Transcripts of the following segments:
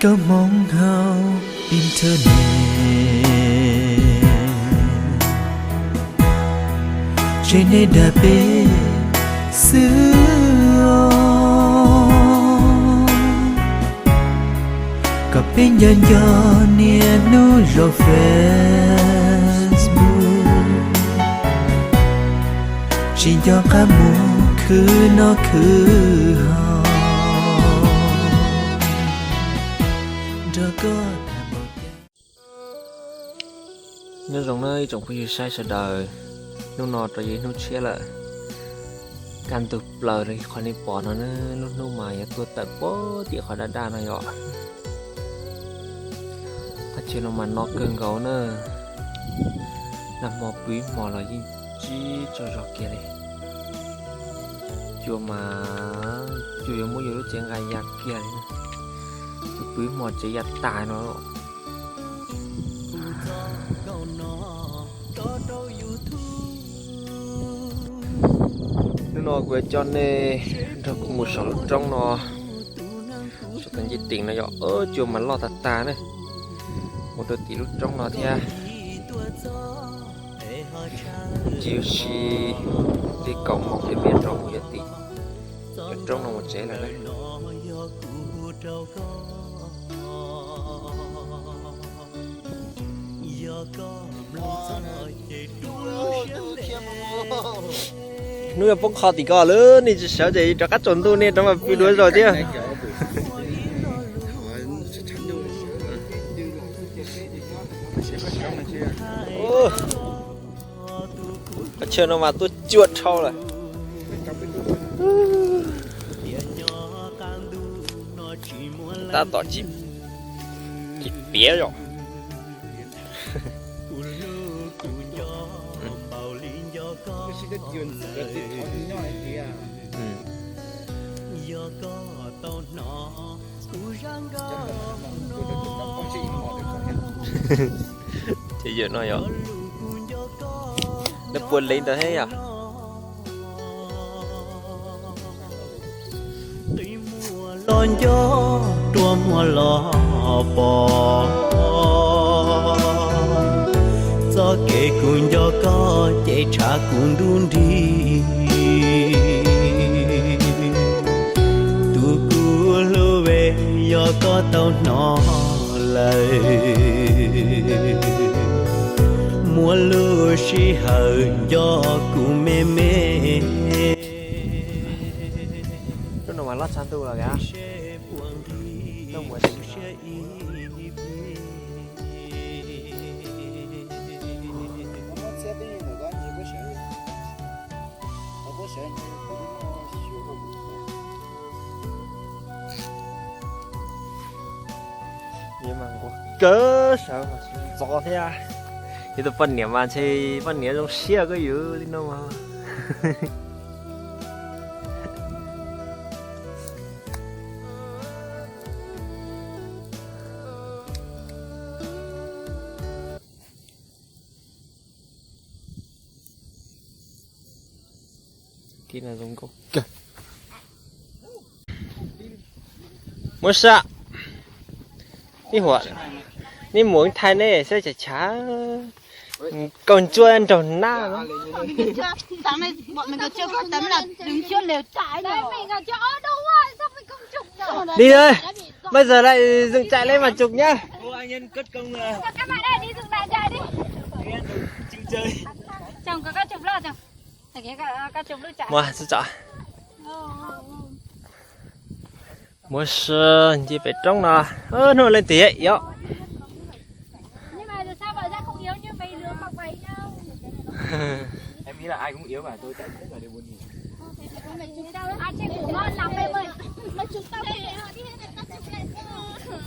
Koj hmoov hauv internet, tsev neeg dag peb xwb os. Kom peb nco nco niaj hnub zaum Facebook, tsis nco qab mus khwv noj khwv haus nrog koj tham npaum cas. Nyob zoo na ib tsoom phooj ywg saib sawv daws, hnub no rau yog ib hnub tshiab lawm. Kaj ntug plaws rau qhov nej pom no na, lub hnub mas yuav tuaj tawm puag tim qhov daj daj no yom. Thaj chaw no mas no kawg nkaus na, nag hmo pw ib hmos los yeej tsib tsaug zog kiag li. Cua mas cua yuav muab yus lub cev nqa ya kiag li na. Pw ib hmos tsev ya tas no. Hnub no kuv yuav coj nej nrog kuv mus saum lub roob no, saum tus ncej teem no yom. Cua mas loj tag tag na, mus rau tim lub roob no thiab. Ntsis ua si li kaum moos peb mam rov mus yuav tim cov roob no mus tsev lawm na. Hnub yuav poob qho tim ko lawm, nej tsis sawv ces rov qab tsaus ntuj nej rov mas pw dua zaus thiab. Qhov chaw no mas tuaj cuag dhau lawm. Tab tom tsis, tsis piav yom. Ces yawm no yog lawv puas lev ntawd thiab yom. Los nco tuaj muaj los pom, txoj kev kuv nco koj ces tshav kuv ntuj nrig. Tus kuv hlub ve, yog koj tau hnov lawm, muaj lub sij hawm nco kuv me me. Lub no mas loj tshaj ntuj los. Kawg sawv ntxov thiab. Yus tus poj niam mas ntshe poj niam zoo siab koj yus li no mas. Muab sa, ib huam, nej mus thaj nej saib chav chav, kaus ntsuab nraug nab. Đi thôi, bây giờ lại dừng chạy lấy mà chụp nhá. Ua, xwb tsam. Muab sib nce pem roob no, hnub leej twg yuav.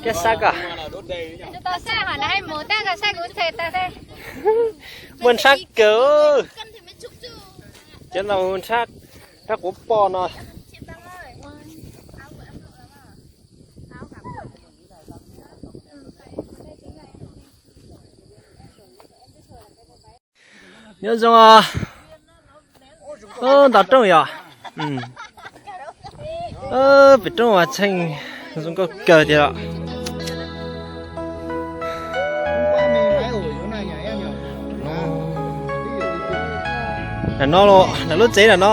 Koj saib koj. Muaj ntshab kawg. Cov no ntshab, ntshab quav poj no. Nyob zoo os. Ntaus rooj yom. Pem roob mas txheej zoo nkauj kawg tiag os. Nram no los, nram lub tsev nram no.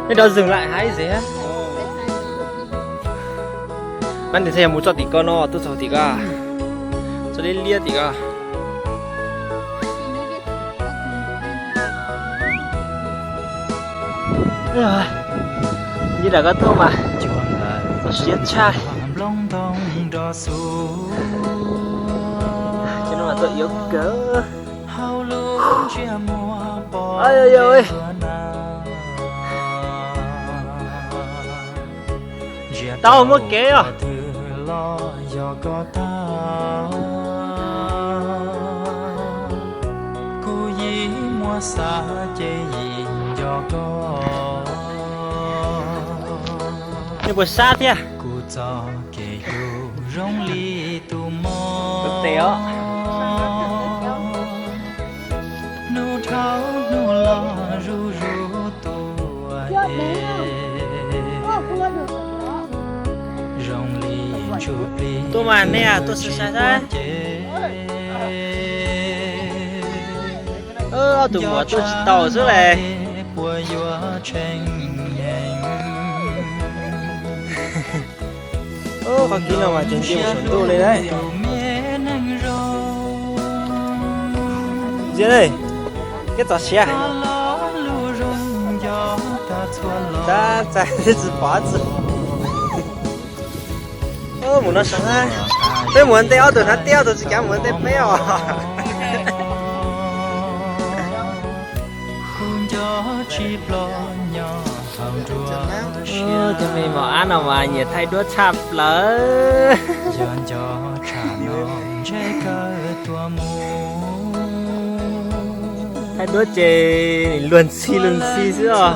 Neb rov dừng lại hái dễ. Mab nws thiaj mus txog tim ko no, tuaj txog tim ko, txog liab liab tim ko. Nyob nram ko tuaj mas siab tshaj. Ces no mas tuaj yuav kawg. Tau muaj kev os. Nej puas sab thiab? Tes os. Tuaj mas nej tuaj sai sai. Ob tug muam tuaj tsis tau xwb les. Qhov kib no mas tseem ntsia mus saum ntuj li na. Ntsia, keb txov siav. Tab txais tsis pom txi. Mus no sav na. Peb mus ua ntej, ob tug hnav tiab, ob tug tsis kav mus ua ntej peb os. Cov me mos ab no mas nyiam thaij duab tshaj plaws. Thaij duab ces luag ntxhi luag ntxhi xwb os.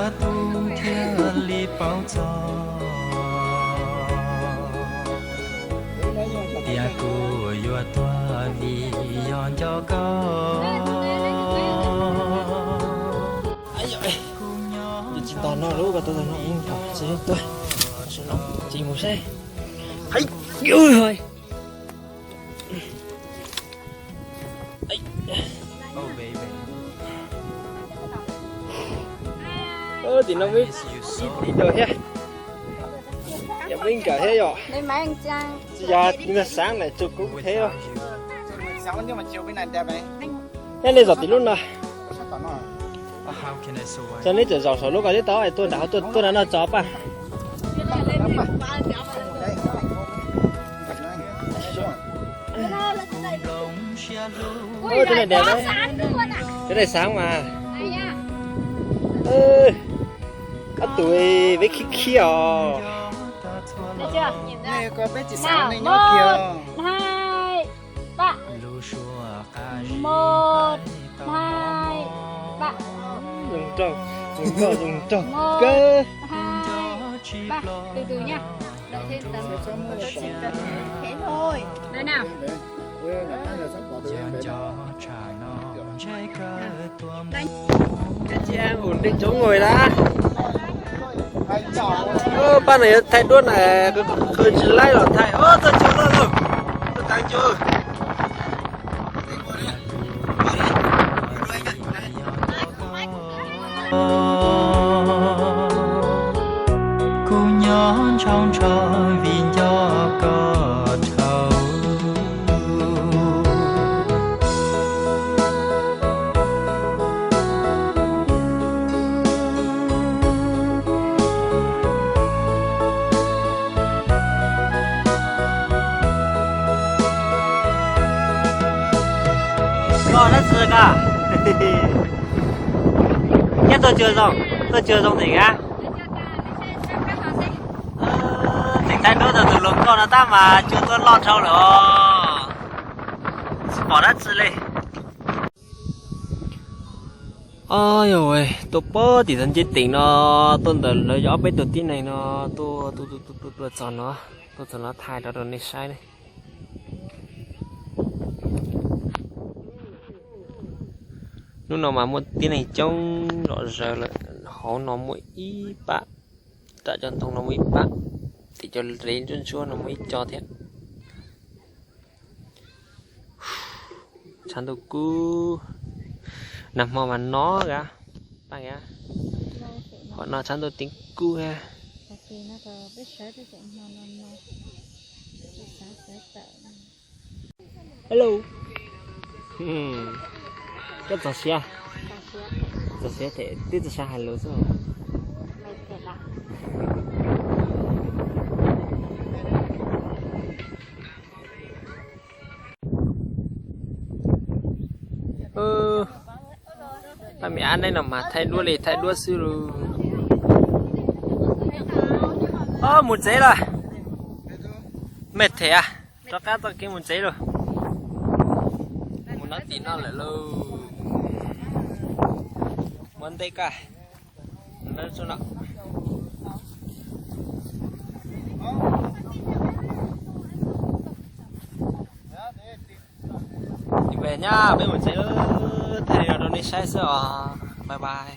Tias kuv yuav tuag vim yog nco koj. Tsis tau no lub ko, tau no tsis tuag. Tsis mus seb. Hais, tim no ib tim dua thiab. Yog peb nkawm thiab yom. Tsis yog, xaav lawm tsuas kub thiab. Thiab nej zaum tim lub no. Ces neb txawm zaum saum lub ko thiab tau, tuaj nram, tuaj nram no tso paj. Cov daim xaav mas. Ob tug peb khib khib os. Một, hai, ba. Zoo nraug, zoo nraug, zoo nraug kawg. Từ từ nha. Đợi thêm tấm. Thế thôi. Đây nào. Ua ntej coob ua dab. Pab no yuav thaij duab na, qhwv tsis laib los thaij. Tuaj tsuag loj loj, tuaj tav cua. Kuv nyob ntshaus ntsho vim nco koj dhau. Koj dab tsi koj? Neb tuaj tsuag zoo, tuaj tsuag zoo ntxim na. Tseem thaij duab rau tus hluas nkauj no tab mas cua tuaj loj dhau lawm os. Tsis pom dab tsi li. Os yog, tuaj pog tim txog ncej teem no, tuaj ntawm lawv ob peb tug tib neeg no, tuaj tuaj tuaj tuaj txog no, tuaj txog no thaij rau rau nej saib ne. Hnub no mas muaj tib neeg coob zom zaws lawm, hauv no muaj ib pab, nram cov ntoo no muaj ib pab, tim cov rev ntsuab ntsuab no muaj ib co thiab. Tshav ntuj kub, nag hmo mas no a, paj a, qhov no tshav ntuj tib kub. Hello, koj txog siav, txog siav them twb txog sab hais lus xwb. Paj me ab neb no mas thaij duab li thaij duab xwb lauj. Mus tsev lawm. Mej them, rov qab txoj kev mus tsev lauj. Mus nov tim no lawm lauj. Muab ntej koj, mus no. Nyob peb mus tsev, thaij rau nej saib xwb os. Bye bye.